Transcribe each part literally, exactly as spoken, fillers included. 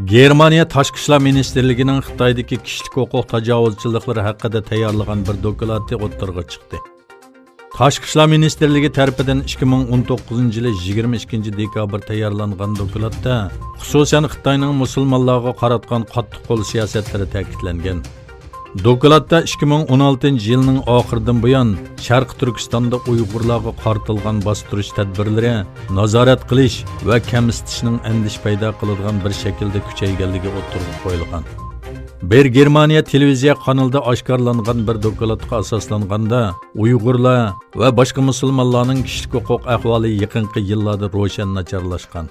گېرمانىيە تاشقى ئىشلار مىنىستىرلىكىنىڭ خىتايدىكى كىشىلىك ھوقۇق تاجاۋۇزچىلىقلىرى ھەققىدە تەييارلىغان بىر دوكلاتى ئوتتۇرىغا چىقتى. تاشقى ئىشلار مىنىستىرلىكى تەرىپىدىن ئىككى مىڭ ئون توققۇزىنچى يىلى يىگىرمە ئىككىنچى دېكابىر تەييارلانغان دوكلاتتا، خۇسۇسەن، خىتاينىڭ مۇسۇلمانلارغا قاراتقان قاتتىق قول سىياسەتلىرى تەكىتلەنگەن. دوكلاتتا ئىككى مىڭ ئون ئالتىنچى يىلنىڭ ئاخىرىدىن بۇيان شەرقىي تۈركىستاندا ئۇيغۇرلارغا قارىتىلغان باستۇرۇش تەدبىرلىرى نازارەت قىلىش ۋە كەمسىتىشنىڭ ئەندىشە پەيدا قىلىدىغان بىر شەكىلدە كۈچەيگەنلىكى ئوتتۇرىغا قويۇلغان. بىر گېرمانىيە تېلېۋىزىيە قانىلىدا ئاشكارىلانغان بىر دوكلاتقا ئاساسلانغاندا، ئۇيغۇرلار ۋە باشقا مۇسۇلمانلارنىڭ كىشىلىك ھوقۇق ئەھۋالى يېقىنقى يىللاردا روشەن ناچارلاشقان.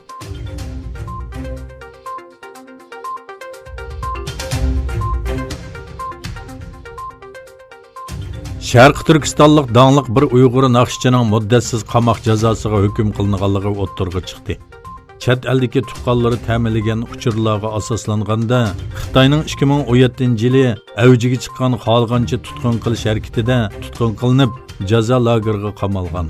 شەرقىي تۈركىستانلىق داڭلىق بىر ئۇيغۇر ناخشىچىنىڭ مۇددەتسىز قاماق جازاسىغا ھۆكۈم قىلىنغانلىقى ئوتتۇرىغا چىقتى. چەت ئەلدىكى تۇغقانلىرى تەمىنلىگەن ئۇچۇرلارغا ئاساسلانغاندا، خىتاينىڭ ئىككى مىڭ ئون يەتتىنچى يىلى ئەۋجىگە چىققان خالىغانچە تۇتقۇن قىلىش ھەرىكىتىدە تۇتقۇن قىلىنىپ، جازا لاگېرىغا قامالغان.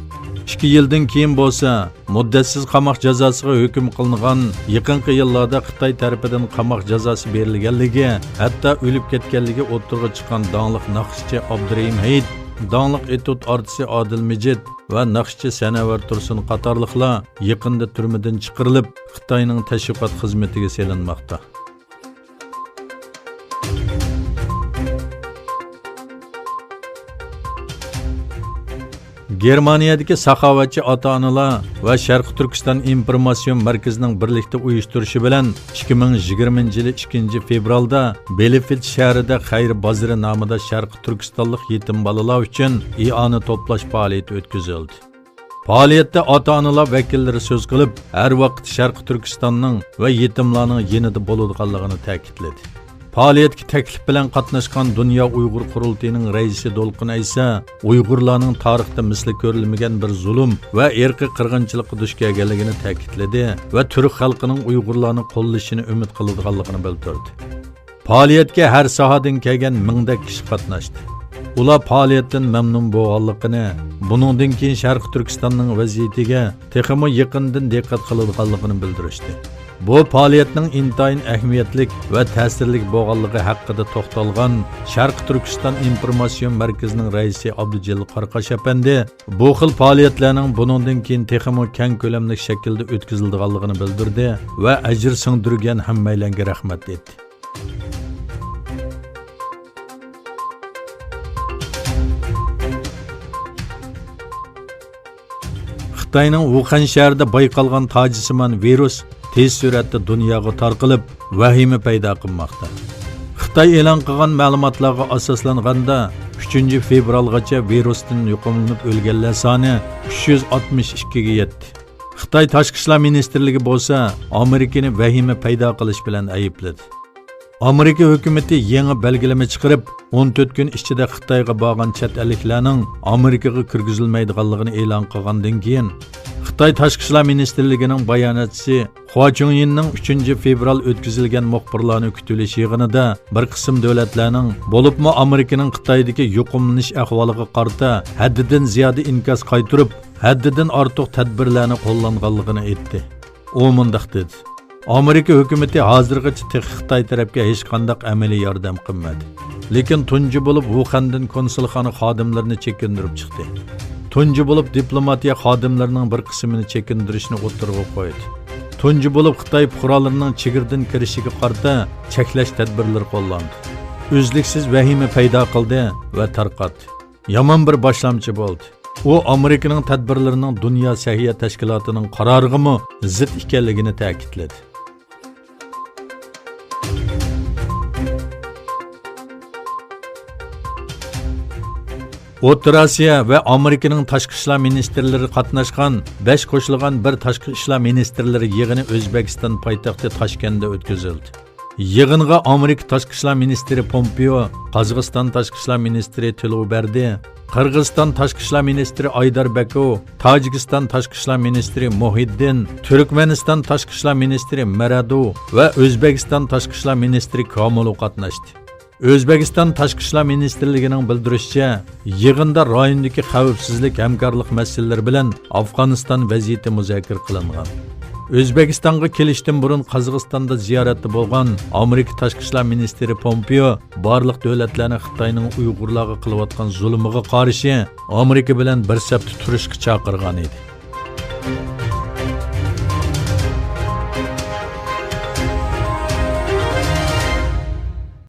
ئىككى يىلدىن كېيىن بولسا، مۇددەتسىز قاماق جازاسىغا ھۆكۈم قىلىنغان، يېقىنقى يىللاردا خىتاي تەرىپىدىن قاماق جازاسى بېرىلگەنلىكى، ھەتتا ئۆلۈپ كەتكەنلىكى ئوتتۇرىغا چىققان داڭلىق ناخشىچى ئابدۇرېھىم ھېيت، داڭلىق ئېتيۇد ئارتىسى ئادىل مىجىت ۋە ناخشىچى سەنەۋەر تۇرسۇن قاتارلىقلار يېقىندا تۈرمىدىن چىقىرىلىپ، خىتاينىڭ تەشۋىقات خىزمىتىگە سېلىنماقتا. گېرمانىيەدىكى ساخاۋەتچى ئاتا-ئانىلار ۋە شەرقىي تۈركىستان ئىنفورماتسىيون مەركىزىنىڭ بىرلىكتە ئۇيۇشتۇرۇشى بىلەن ئىككى مىڭ يىگىرمىنچى يىلى ئىككىنچى فېۋرالدا بېلېفېلد شەھىرىدە خەير بازىرى نامىدا شەرقىي تۈركىستانلىق يېتىم بالىلار ئۈچۈن ئىئانە توپلاش پائالىيىتى ئۆتكۈزۈلدى. پائالىيەتتە ئاتا-ئانىلار ۋەكىللىرى سۆز قىلىپ، ھەر ۋاقىت شەرقىي تۈركىستاننىڭ ۋە يېتىملارنىڭ يېنىدا بولىدىغانلىقىنى تەكىتلىدى. پائالىيەتكە تەكلىپ بىلەن قاتناشقان دۇنيا ئۇيغۇر قۇرۇلتىيىنىڭ رەئىسى دولقۇن ئەيسا ئۇيغۇرلارنىڭ تارىختا مىسلى كۆرۈلمىگەن بىر زۇلۇم ۋە ئىرقىي قىرغىنچىلىققا دۇچ كەلگەنلىكىنى تەكىتلىدى ۋە تۈرك خەلقىنىڭ ئۇيغۇرلارنى قوللىشىنى ئۈمىد قىلىدىغانلىقىنى بىلدۈردى. پائالىيەتكە ھەر ساھەدىن كەلگەن مىڭدەك كىشى قاتناشتى. ئۇلار پائالىيەتتىن مەمنۇن بولغانلىقىنى، بۇنىڭدىن كېيىن شەرقىي تۈركىستاننىڭ ۋەزىيىتىگە تېخىمۇ يېقىندىن دىققەت قىلىدىغانلىقىنى بىلدۈرۈشتى. بۇ پائالىيەتنىڭ ئىنتايىن ئەھمىيەتلىك ۋە تەسىرلىك بولغانلىقى ھەققىدە توختالغان شەرقىي تۈركىستان ئىنفورماتسىيون مەركىزىنىڭ رەئىسى ئابدۇجېلىل قاراقاش ئەپەندى، بۇ خىل پائالىيەتلەرنىڭ بۇنىڭدىن كېيىن تېخىمۇ كەڭ كۆلەملىك شەكىلدە ئۆتكۈزۈلىدىغانلىقىنى بىلدۈردى ۋە ئەجىر سىڭدۈرگەن ھەممەيلەنگە رەھمەت ئېيتتى. خىتاينىڭ ۋۇخەن شەھىرىدە بايقالغان تاجسىمان ۋىرۇس تېز سۈرئەتتە دۇنياغا تارقىلىپ، ۋەھىمە پەيدا قىلماقتا. خىتاي ئېلان قىلغان مەلۇماتلارغا ئاساسلانغاندا، ئۈچىنچى فېۋرالغىچە ۋىرۇستىن يۇقۇملىنىپ ئۆلگەنلەر سانى ئۈچ يۈز ئاتمىش ئىككىگە يەتتى. خىتاي تاشقى ئىشلار مىنىستىرلىكى بولسا ئامېرىكىنى ۋەھىمە پەيدا قىلىش بىلەن ئەيىبلىدى. ئامېرىكا ھۆكۈمىتى يېڭى بەلگىلىمە چىقىرىپ، ئون تۆت كۈن ئىچىدە خىتايغا بارغان چەت ئەللىكلەرنىڭ ئامېرىكىغا كىرگۈزۈلمەيدىغانلىقىنى ئېلان قىلغاندىن كېيىن، خىتاي تاشقى ئىشلار مىنىستىرلىكىنىڭ باياناتچىسى خۇا چۈڭيىننىڭ ئۈچىنچى فېۋرال ئۆتكۈزۈلگەن مۇخبىرلارنى كۈتۈۋېلىش يىغىنىدا بىر قىسىم دۆلەتلەرنىڭ، بولۇپمۇ ئامېرىكىنىڭ خىتايدىكى يۇقۇملىنىش ئەھۋالىغا قارىتا ھەددىدىن زىيادە ئىنكاس قايتۇرۇپ، ھەددىدىن ئارتۇق تەدبىرلەرنى قوللانغانلىقىنى ئېيتتى. ئۇ مۇنداق دېدى: ئامېرىكا ھۆكۈمىتى ھازىرغىچە تېخى خىتاي تەرەپكە ھېچقانداق ئەمەلىي ياردەم قىلمىدى. لېكىن تۇنجى بولۇپ ۋۇخەندىن كونسۇلخانا خادىملىرىنى چېكىندۈرۈپ چىقتى. تۇنجى بولۇپ دىپلوماتىيە خادىملىرىنىڭ بىر قىسمىنى چېكىندۈرۈشنى ئوتتۇرىغا قويدى. تۇنجى بولۇپ خىتاي پۇقرالىرىنىڭ چېگرىدىن كىرىشىگە قارىتا چەكلەش تەدبىرلىرى قوللاندى. ئۈزلۈكسىز ۋەھىمە پەيدا قىلدى ۋە تارقاتتى. يامان بىر باشلامچى بولدى. ئۇ ئامېرىكىنىڭ تەدبىرلىرىنىڭ دۇنيا سەھىيە تەشكىلاتىنىڭ قارارىغىمۇ زىت ئىكەنلىكىنى تەكىتلىدى. ئوتتۇرا ئاسىيا ۋە ئامېرىكىنىڭ تاشقى ئىشلار مىنىستىرلىرى قاتناشقان بەش قوشۇلغان بىر تاشقى ئىشلار مىنىستىرلىرى يىغىنى ئۆزبېكىستان پايتەختى تاشكەنتتە ئۆتكۈزۈلدى. يىغىنغا ئامېرىكا تاشقى ئىشلار مىنىستىرى پومپېئو، قازاقىستان تاشقى ئىشلار مىنىستىرى تىلۇبەردى، قىرغىزىستان تاشقى ئىشلار مىنىستىرى ئايدار بېكوۋ، تاجىكىستان تاشقى ئىشلار مىنىستىرى مۇھىددىن، تۈركمەنىستان تاشقى ئىشلار مىنىستىرى مەرەدوۋ ۋە ئۆزبېكىستان تاشقى ئىشلار مىنىستىرى كامۇلوۋ قاتناشتى. ئۆزبېكىستان تاشقى ئىشلار مىنىستىرلىكىنىڭ بىلدۈرۈشىچە، يىغىندا رايوندىكى خەۋپسىزلىك ھەمكارلىق مەسىلىلىرى بىلەن ئافغانىستان ۋەزىيىتى مۇزاكىرە قىلىنغان. ئۆزبېكىستانغا كېلىشتىن بۇرۇن قازاقىستاندا زىيارەتتە بولغان ئامېرىكا تاشقى ئىشلار مىنىستىرى پومپېئو بارلىق دۆلەتلەرنى خىتاينىڭ ئۇيغۇرلارغا قىلىۋاتقان زۇلۇمىغا قارشى ئامېرىكا بىلەن بىر سەپتە تۇرۇشقا چاقىرغان ئىدى.